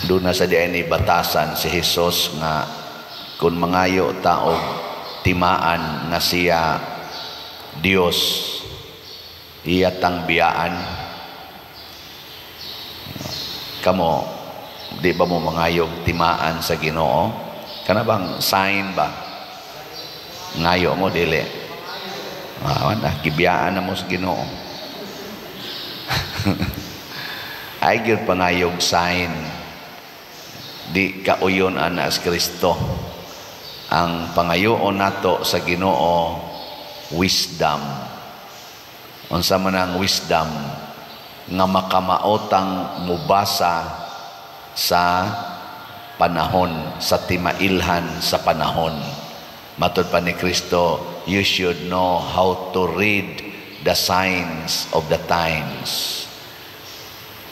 Duna sa diay ni batasan si Hesus nga kung mangayo ta og timaan nga siya Dios, iya tang biyaan. Kamo, di ba mo mangayog timaan sa Ginoo? Kana bang sign ba? Ngayo mo, dili? Ah, wala, gibiyaan na mo sa Ginoo. Ay gyud pangayog sign. Di kauyon ana sa Kristo. Ang pangayoon nato sa Ginoo, wisdom. Unsa man ang wisdom? Nga makamaotang mubasa sa panahon, sa timailhan sa panahon. Matod pa ni Kristo, you should know how to read the signs of the times.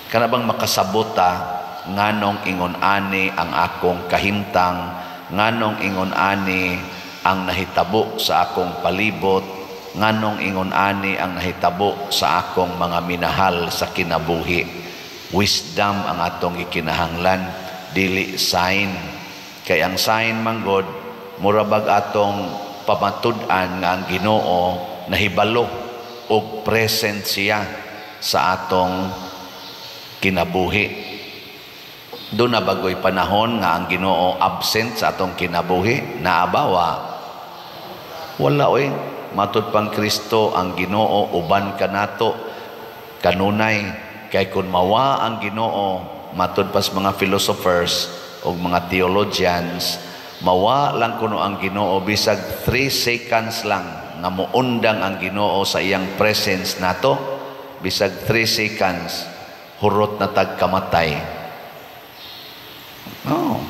Kana bang makasabota nganong ingon ani ang akong kahimtang, nganong ingon ani ang nahitabo sa akong palibot, nganong ingon ani ang nahitabo sa akong mga minahal sa kinabuhi. Wisdom ang atong gikinahanglan, dili sign. Kay ang sign manggod, mura bag atong pamatud-an nga ang Ginoo nahibalo og present siya sa atong kinabuhi. Duna bagoy panahon nga ang Ginoo absent sa atong kinabuhi? Naabawa? Wala oy. Matud pang Kristo, ang Ginoo uban kanato kanunay. Kay kung mawa ang Ginoo, matud pas mga philosophers o mga theologians, mawa lang kuno ang Ginoo bisag 3 seconds lang nga muundang ang Ginoo sa iyang presence nato, bisag 3 seconds, hurot na tag kamatay. No.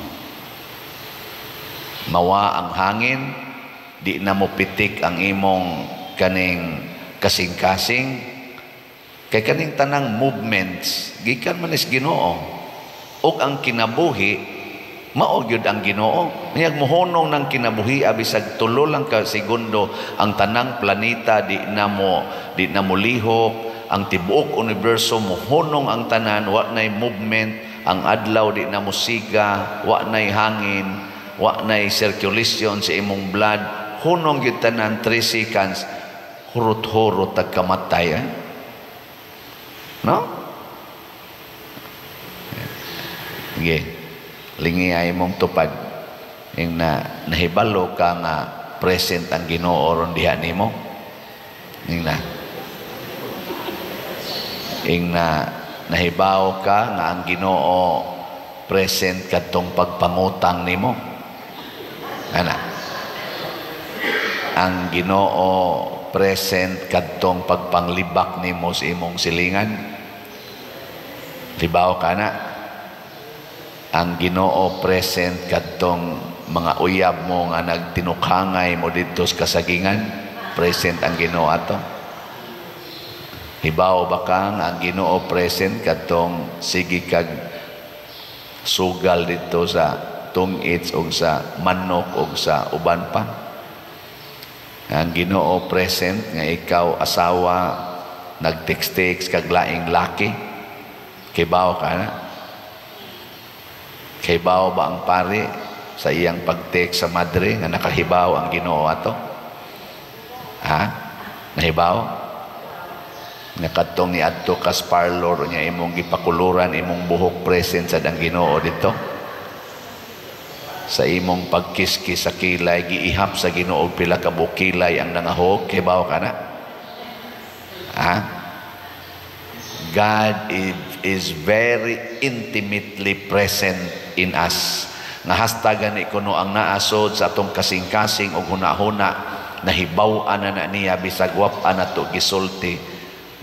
Mawa ang hangin, di na mo pitik ang imong kaning kasing-kasing. Kay kaning tanang movements gikan man is Ginoo. Ug ang kinabuhi mao gyud ang Ginoo. Niyag mohunong ng kinabuhi bisag tulo lang ka segundo, ang tanang planeta di na mo lihok, ang tibuok universo mohunong ang tanan, wa nay movement, ang adlaw di na mo siga, wa nay hangin, wa nay circulation sa imong blood, hunong gyud tanan 3 seconds, hurot-hurot tag kamatay. Eh? No? Sige. Lingi ay mong tupad. Yung na, nahibalo ka nga present ang Ginoo ron diha nimo. Yung na. Yung na nahibaw ka nga ang Ginoo present kadtong pagpangutang nimo. Ana. Ang Ginoo present kadtong pagpanglibak nimo sa imong silingan. Libaw ka na. Ang Ginoo present kadtong mga uyab mo nga nagtinukangay mo didto sa kasagingan. Present ang Ginoo ato. Hibaw ba ka nga ang Ginoo present kadtong sige kag sugal didto sa tungits o sa manok o sa uban pa? Ang Ginoo present nga ikaw asawa nagtext-text kag laing laki. Kibaw ka na? Kibaw ba ang pari sa iyang pag-text sa madre nga nakahibaw ang Ginoo ato? Ha? Nahibaw? Nga kadtong niadto kas parlor niya imong gipakuluran imong buhok, present sad ang Ginoo dito? Sa imong pagkiskis sa kilay, giihap sa Ginoo pila ka bukilay ang nangahog, kibaw ka na? Ha? God is very intimately present in us. Nga hastagan ni kuno ang naasod sa atong kasing-kasing og hunahuna, nahibaw-an na na niya bisag wap-an nato gisulti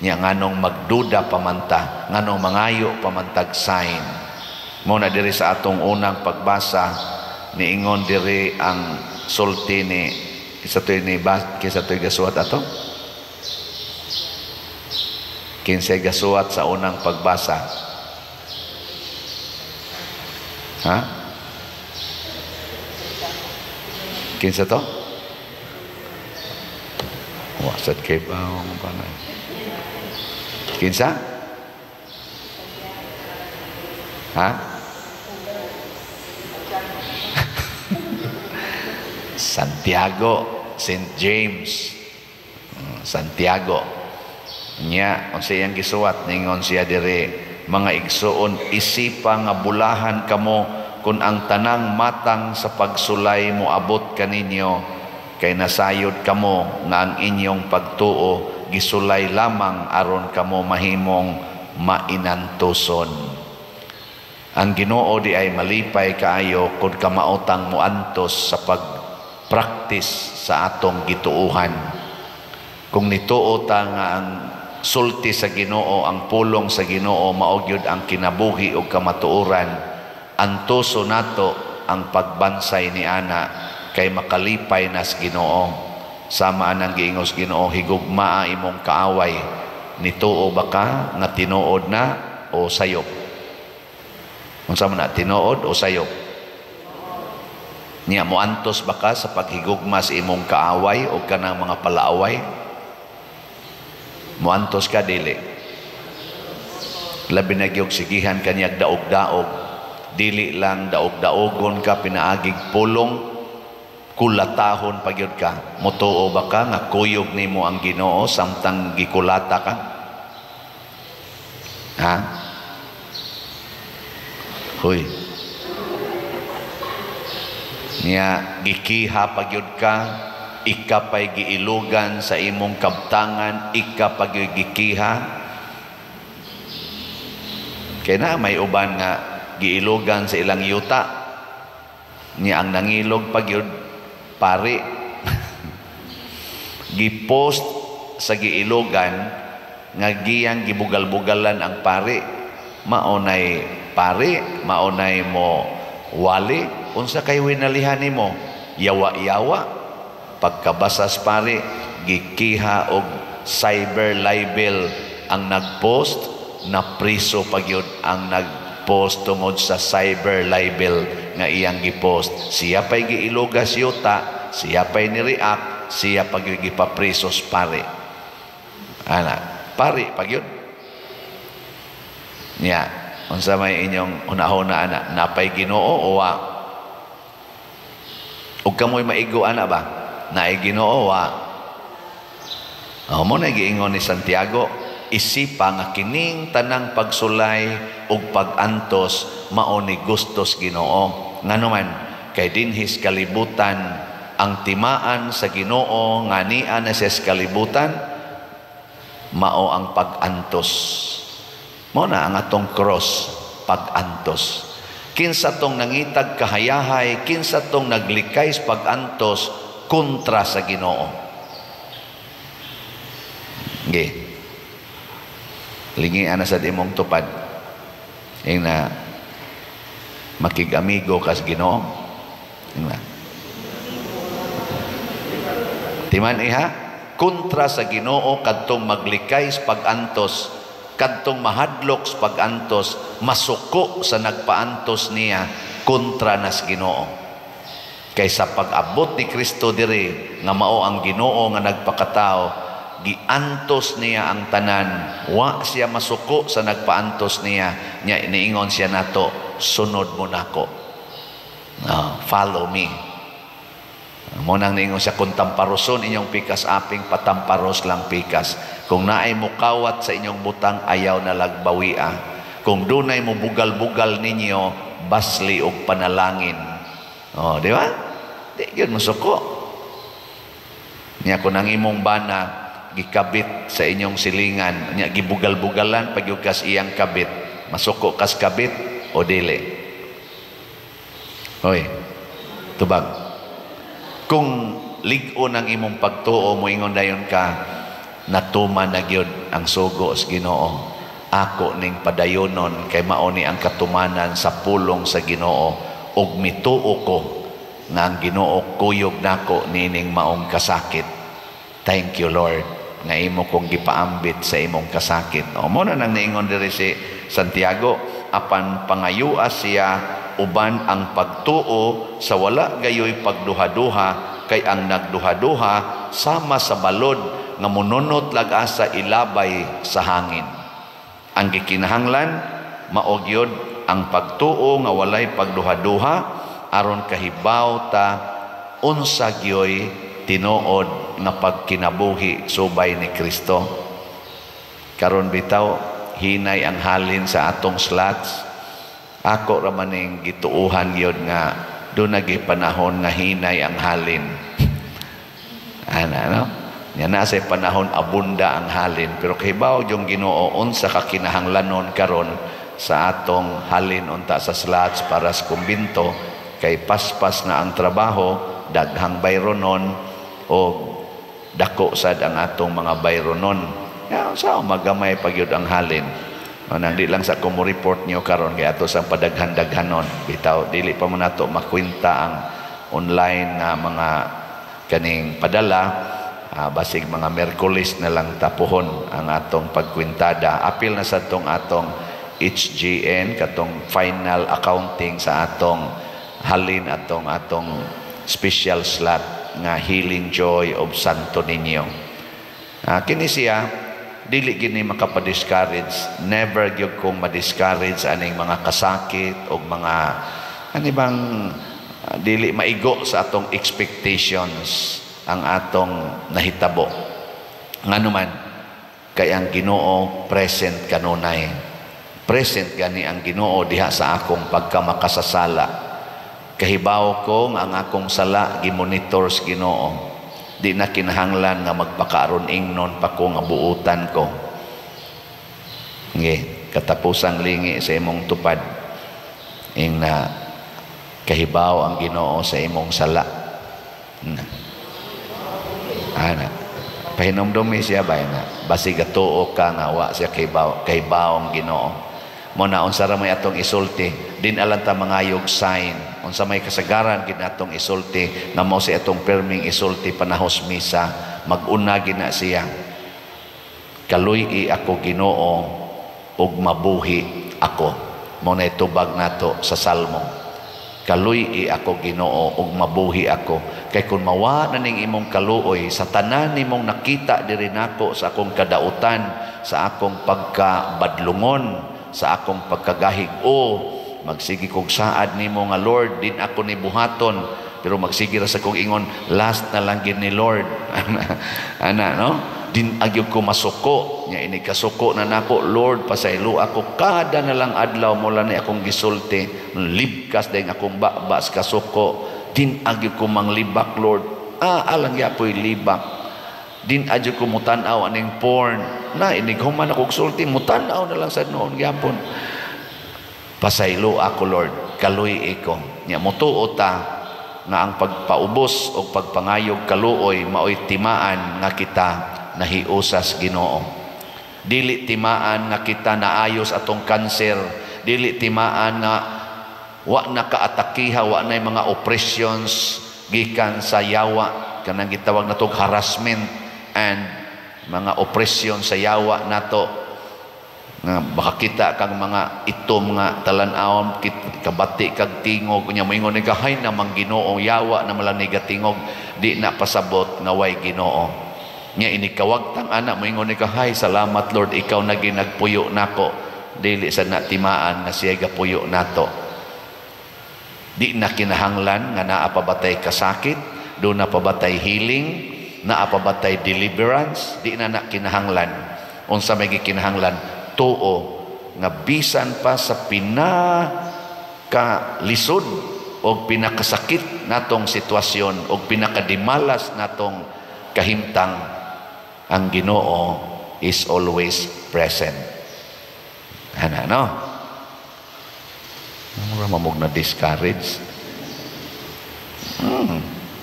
niya. Nganong magduda pamanta, nganong mangayo pamantag sign? Mo na diri sa atong unang pagbasa, niingon diri ang sulti ni kinsa toy ni kinsa toy gasuwat ato? Kinsay gasuwat sa unang pagbasa? Ha? Kinsa to? Wasat kay bawang panay. Kinsa? Ha? Santiago, St. James. Santiago. Nya, unsa iyang gisuwat, ningon siya diri, "Mga igsuon, isipa nga bulahan kamo kung ang tanang matang sa pagsulay moabot kaninyo, kay nasayod kamo nga ang inyong pagtuo gisulay lamang aron kamo mahimong mainantuson." Ang Ginoo di ay malipay kaayo kung kamaotang moantos sa pag-practice sa atong gituuhan. Kung nituo ta nga ang sulti sa Ginoo, ang pulong sa Ginoo mao gyud ang kinabuhi ug kamatuoran, antuso nato ang pagbansay ni ana kay makalipay nas Ginoo. Sama anang giingos Ginoo, "Higugmaa imong kaaway." Nituo ba ka nga tinuod na o sayop? Unsa man na, tinuod o sayop? Niya, moantos ba ka sa paghigugma sa imong kaaway o kanang mga palaaway? Moantos ka, dili? Labi na gyud sigihan kanyag daog-daog. Dili lang daog-daogon ka pinaagig pulong, kulatahon pa gyud ka. Motuo ba ka nga kuyog nimo ang Ginoo samtang gikulata ka? Ha? Hoy. Niya, gikiha pa gyud ka, ika pa'y giilugan sa imong kabtangan, ika pa gyud gikiha. Kaya na may uban nga giilugan sa ilang yuta. Niya, ang nangilog pa gyud pari. Gipost sa giilugan nga giyang gibugal-bugalan ang pari. Maunay pari, maunay mo wali, unsa kay winalihan nimo? Yawa-yawa. Pagkabasas pari, gikiha og cyber libel ang nagpost, na priso pa gyud ang nagpost tungod sa cyber libel nga iyang gipost. Siya pa'y giilugas yuta, siya pa'y ni-react, siya pa gyud gipaprisos pari. Ana, pari pa gyud. Niya, unsa may inyong hunahuna ana, napay Ginoo o wa? Ug kamoy maigo ana ba? Naay Ginoo wa? Oh, mo na giingon ni Santiago, isipa nga kining tanang pagsulay ug pagantos mao ni gustos Ginoo. Ngano man, kay dinhis kalibutan ang timaan sa Ginoo nga nia na sa kalibutan mao ang pagantos. Mao na ang atong cross, pagantos. Kinsa tong nangitag kahayahay, kinsa tong naglikay sa pagantos kontra sa Ginoo. Ge. Lingian na sa imong tupad. Ing na makig-amigo kas Ginoo. Ing na. Timan iha, kontra sa Ginoo kadtong maglikay sa pagantos, kadtong mahadlok sa pagantos, masuko sa nagpaantos niya, kontra nas Ginoo. Kaysa pag-abot ni Kristo diri nga mao ang Ginoo nga nagpakatao, giantos niya ang tanan, wa siya masuko sa nagpaantos niya. Nya iniingon siya nato, "Sunod mo nako." No, "Follow me." Mo nang niingon siya, "Kung tamparoson inyong pikas aping, patamparos lang pikas. Kung naay mukawat sa inyong butang, ayaw na lagbawia. Kung dunay mo bugal-bugal ninyo, basli og panalangin." Oh, di ba? Di gyud masuko. Nya kung ang imong bana gikabit sa inyong silingan, nya gibugal-bugalan pag kas iyang kabit, masuko kas kabit o dili? Hoy, tubag. Kung lig-on ang imong pagtuo, moingon dayon ka, "Natuman na gyud ang sugo sa Ginoo. Ako ning padayonon kay mao ni ang katumanan sa pulong sa Ginoo, ug mituo ko nga ang Ginoo kuyog nako nining maong kasakit. Thank you, Lord, nga imo kong gipaambit sa imong kasakit." O mo na nang niingon diri si Santiago, apan pangayua siya uban ang pagtuo sa wala gayoy pagduha-duha, kay ang nagduha-duha sama sa balod nga monunot lag-asa ilabay sa hangin. Ang gikinahanglan mao gyud ang pagtuo nga walay pagduha-duha aron kahibaw ta unsa gyoy tinuod nga pagkinabuhi subay ni Kristo. Karon bitaw hinay ang halin sa atong slots. Ako ra maning gituohan gyud nga duna gyud panahon nga hinay ang halin. Ana, no? Nya na sa panahon abunda ang halin, pero kahibaw yung Ginoo unsa ka kinahanglanon karon sa atong halin unta sa slots para sa kumbinto, kay paspas na ang trabaho, daghang bayronon o dako sad ang atong mga bayronon. Ya, sa magamay pa gyud ang halin. Nang di lang sa ko mo report niyo karon kay ato sang padaghan-daghanon. Bitaw dili pa man nato makwenta ang online nga mga kaning padala. Basig mga Merkulis na lang tapuhon ang atong pagkwintada. Apil na sa atong atong HGN katong final accounting sa atong halin, atong atong special slot nga Healing Joy of Santo Niño. Kini siya dili gini makapa-discourage. Never gyud kong ma-discourage aning mga kasakit o mga ani bang dili maigo sa atong expectations ang atong nahitabo. Ngano man, kay ang Ginoo present kanunay. Present gani ang Ginoo diha sa akong pagkamakasasala. Kahibaw ko nga ang akong sala gimonitor sa Ginoo. Di na kinahanglan nga magpakaaron ingnon pa ko nga buutan ko. Nge, katapusang lingi sa imong tupad, ing na kahibaw ang Ginoo sa imong sala. Na. Ana, pahinumdumi siya ba na basig tuo ka nga wa siya kahibaw, kahibaw ang Ginoo. Mo na unsa ra may atong isulti, din alang ta mangayog sign, unsa may kasagaran gid natong isulti nga mao si atong perming isulti panahos misa, mag-una gina siya. Kaluy-i ako, Ginoo, ug mabuhi ako. Mo na itubag nato sa Salmo. Kaluy-i ako, Ginoo, ug mabuhi ako. Kay kung mawa na ning imong kaluoy sa tanan nimong nakita diri nako sa akong kadautan, sa akong pagkabadlungon, sa akong pagkagahig, o magsigi kog saad nimo nga Lord, din ako ni buhaton, pero magsigi ra sa kong ingon, last na lang gid ni Lord. Ana, no? Din agyo ko masuko nya, ini kasuko na nako, Lord, pasaylo ako. Kada na lang adlaw mo lang ni akong gisulti, libkas dayong akong babas kasuko. Din agyo ko manglibak, Lord. Alang yapoy libak. Din agyo ko mutan-aw aning porn na inig human ako sulti, mutan-aw na lang sa noon gyapon. Pasaylo ako, Lord, kaluy iko. Nya mutuo ta nga ang pagpaubos o pagpangayog kaluoy maoy timaan nga kita nahiusas Ginoo. Dili timaan nga kita naayos atong kanser, dili timaan nga wa na kaatakiha, wa na mga oppressions gikan sa yawa, kanang gitawag natong harassment and mga oppression sa yawa nato, nga baka kita kang mga itom nga talan-awon, kabati kag tingog, unya moingon ni hay namang Ginoo, yawa na malang ni tingog, di na pasabot nga way Ginoo. Nya inikawagtang anak moingon ni ka, hay salamat Lord, ikaw na ginagpuyo nako. Dili sa na timaan nga siya gapuyo nato. Di na kinahanglan nga naa pa batay kasakit, do na pabatay healing, naa pa batay deliverance, di na na kinahanglan. Unsa may gikinahanglan? Tuo nga bisan pa sa pinakalisod o pinakasakit natong sitwasyon o pinakadimalas natong kahimtang, ang Ginoo is always present. Ana, no? Mura mamog na discourage.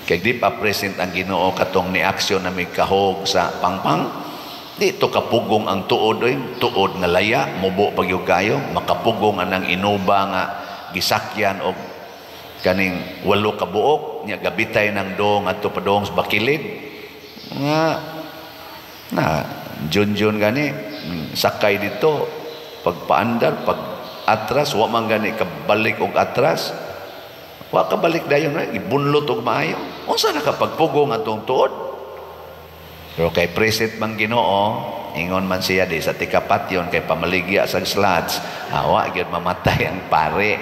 Kay di pa present ang Ginoo katong ni aksyon na may kahog sa pangpang. Dito kapugong ang tuod oy, tuod nga laya, mubo pag kayo, makapugong anang inuba nga gisakyan og kaning 8 ka buok, nya gabitay ng dong adto padong sa bakilid. Nga na jun-jun gani sakay dito pagpaandar, pag atras, wa man gani kabalik og atras, wa kabalik dayon na ibunlot og maayo. Unsa na kapagpugong atong tuod? Pero kay present man Ginoo, ingon man siya di sa tikapatyon kay pamaligya sa slots, wa gyud mamatay ang pare,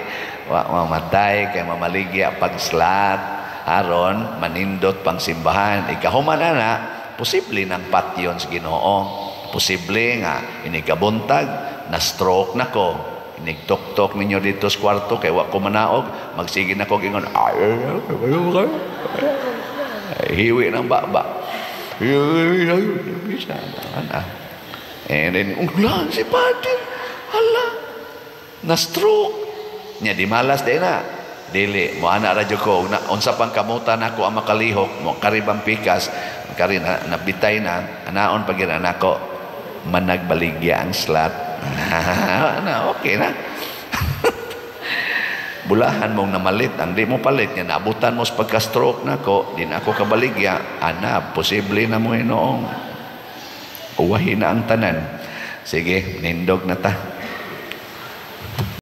wa mamatay kay mamaligya pag slot. Aron manindot pang simbahan. Ikahuman na, posible nang patyon sa Ginoo. Posible nga inikabuntag na stroke na ko. Inigtok-tok ninyo dito sa kwarto kay wa ko manaog, magsige na ko ingon, hiwi ng baba. And then, ula, si Father, hala, na stroke. Nya di malas din na. Dili, mo ana radyo ko, na, unsa pang kamutan ako ang makalihok, mo karibang pikas, kari na, nabitay na, anaon pag nako, managbaligya ang slot. Na, okay na. Bulahan mong namalit, ang di mo palit, nga naabutan mo sa pagka-stroke nako, di na ako kabaligya, ana, posible na mo hinoong. Uwahin na ang tanan. Sige, nindog na ta.